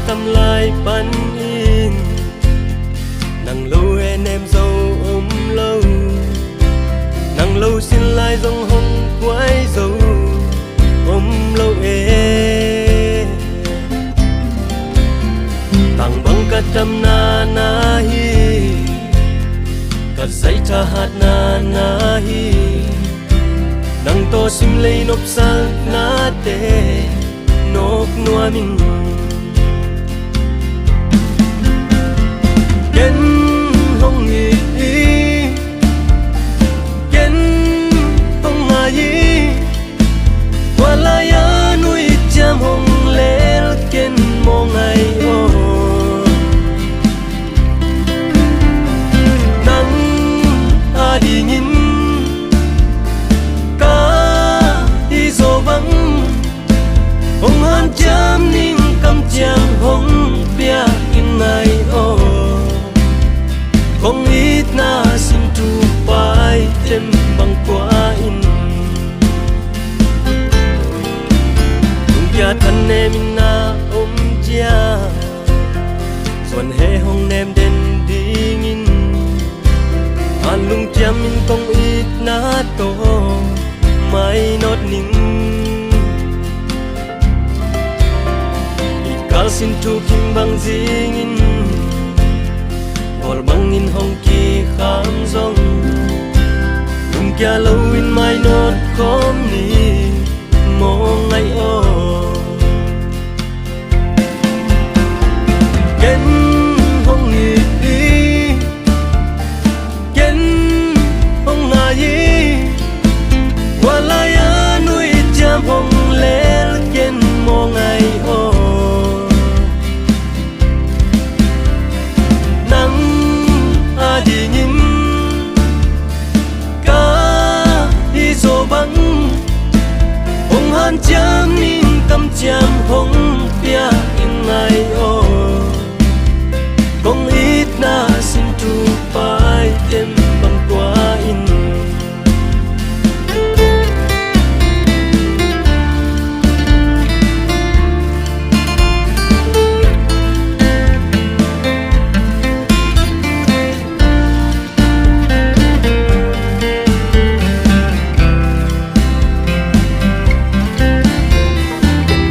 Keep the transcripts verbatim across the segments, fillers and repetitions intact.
Tam lai panin nang lo e, nem zo om lo. Nang lo sin lai zong hong kuai zo om lo e. Tang bang ka damna na hi, ka zaithahatna na hi. Nang tawh sim lei nopsaknate nawk nuam ing. Ken hong it hi, ken hong ngai hi. Kua lai-a nuithiam hong lel ken mawh ngai aw. Nang adingin ka hih zawh bang hong hanciam ning kamciam hong pia ing ngai aw. Kong itna sin tu pai tem bang kua in. Lungkia than nem in na om cia, suan he hong nem den dingin. A lungkiam in kong itna tawh mainawt ning. Itkal sin thu kim bang zingin, bawl bangin hong kikham zong, lungkia loin mainawt khawm ni mawh ngai aw. Ken hong it hi, ken hong ngai hi. Kua lai-a nuithiam hong lel ken mawh ngai aw. Nang adingin ka hih zawh bang hong hanciam ning kamciam hong pia ing ngai aw. Kong itna sin tu pai tem bang kua in.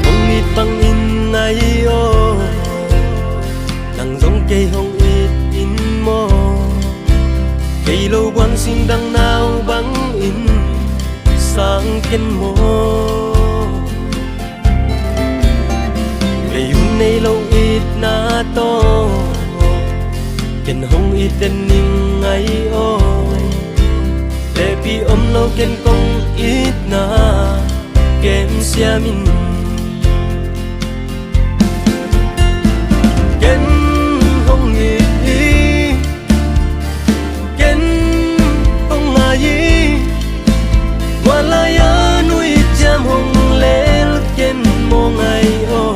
Hong it bangin ngai aw, nang zong kei hong it in maw. Kei lo buan singdang nau bangin sang ken maw. Kei hun nei lo itna tawh ken hong it den ning ngai aw. Lehpi om lo ken kong itna kem siam in. Ken hong it hi, ken hong ngai hi. Kua lai-a nuithiam hong lel ken mawh ngai aw.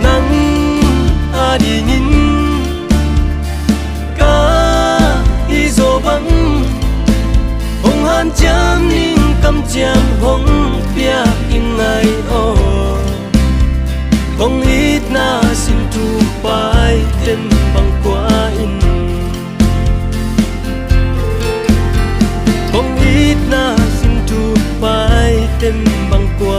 Nang adingin ka hih zawh bang hong hanciam ning kamciam hong pia ing ngai aw. Kong itna sin tu pai tem bang kua in. Kong itna sin tu pai tem bang kua